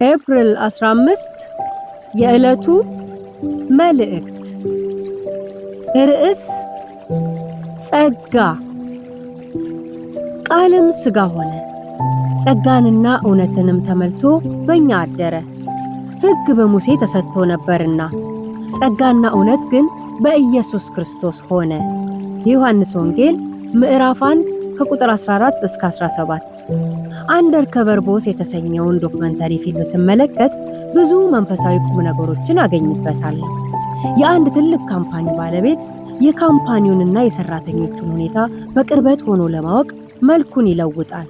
ኤፕሪል 15 የዕለቱ መልእክት ርዕስ ጸጋ። ቃልም ሥጋ ሆነ፣ ጸጋንና እውነትንም ተመልቶ በእኛ አደረ። ሕግ በሙሴ ተሰጥቶ ነበርና ጸጋና እውነት ግን በኢየሱስ ክርስቶስ ሆነ። የዮሐንስ ወንጌል ምዕራፍ 1 ከቁጥር 14 እስከ 17። Undercover Boss የተሰኘውን documentary ፊልም ስመለከት ብዙ መንፈሳዊ ቁም ነገሮችን አገኝበታለሁ። የአንድ ትልቅ company ባለቤት የ company ውንና የሰራተኞቹን ሁኔታ በቅርበት ሆኖ ለማወቅ መልኩን ይለውጣል።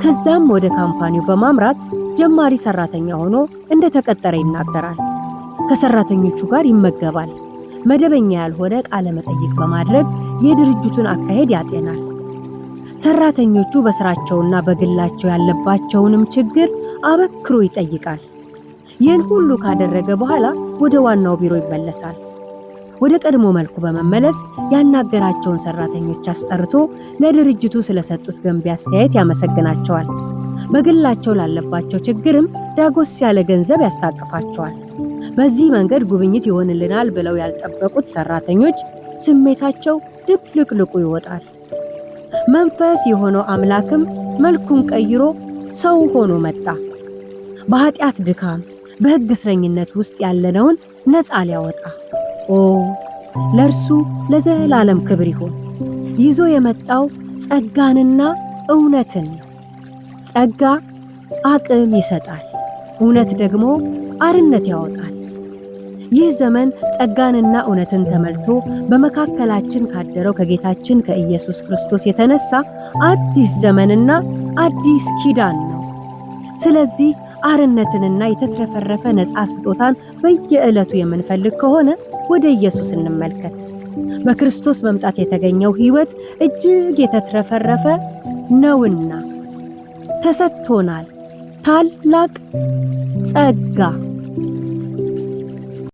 ከዛም ወደ company ው በማምራት ጀማሪ ሰራተኛ ሆኖ እንደተቀጠረ ይናገራል። ከሰራተኞቹ ጋር ይመገባል። መደበኛ ያልሆነ ቃለ መጠይቅ በማድረግ የድርጅቱን አካሄድ ያጤናል። ሰራተኞቹ በስራቸውና በግላቸው ያለባቸውንም ችግር አበክሮ ይጠይቃል። ይህን ሁሉ ካደረገ በኋላ ወደ ዋናው ቢሮ ይመለሳል። ወደ ቀድሞ መልኩ በመመለስ ያናገራቸውን ሰራተኞች አስጠርቶ ለድርጅቱ ስለሰጡት ገንቢ አስተያየት ያመሰግናቸዋል። በግላቸው ላለባቸው ችግርም ዳጎስ ያለ ገንዘብ ያስታቅፋቸዋል። በዚህ መንገድ ጉብኝት ይሆንልናል ብለው ያልጠበቁት ሰራተኞች ስሜታቸው ድብልቅልቁ ይወጣል። መንፈስ የሆነው አምላክም መልኩን ቀይሮ ሰው ሆኖ መጣ። በኃጢአት ድካም፣ በሕግ እስረኝነት ውስጥ ያለነውን ነፃ ሊያወጣ። ኦ ለእርሱ ለዘላለም ክብር ይሁን። ይዞ የመጣው ጸጋንና እውነትን ነው። ጸጋ አቅም ይሰጣል፣ እውነት ደግሞ አርነት ያወጣል። ይህ ዘመን ጸጋንና እውነትን ተመልቶ በመካከላችን ካደረው ከጌታችን ከኢየሱስ ክርስቶስ የተነሳ አዲስ ዘመንና አዲስ ኪዳን ነው። ስለዚህ አርነትንና የተትረፈረፈ ነፃ ስጦታን በየዕለቱ የምንፈልግ ከሆነ ወደ ኢየሱስ እንመልከት። በክርስቶስ መምጣት የተገኘው ሕይወት እጅግ የተትረፈረፈ ነውና ተሰጥቶናል ታላቅ ጸጋ።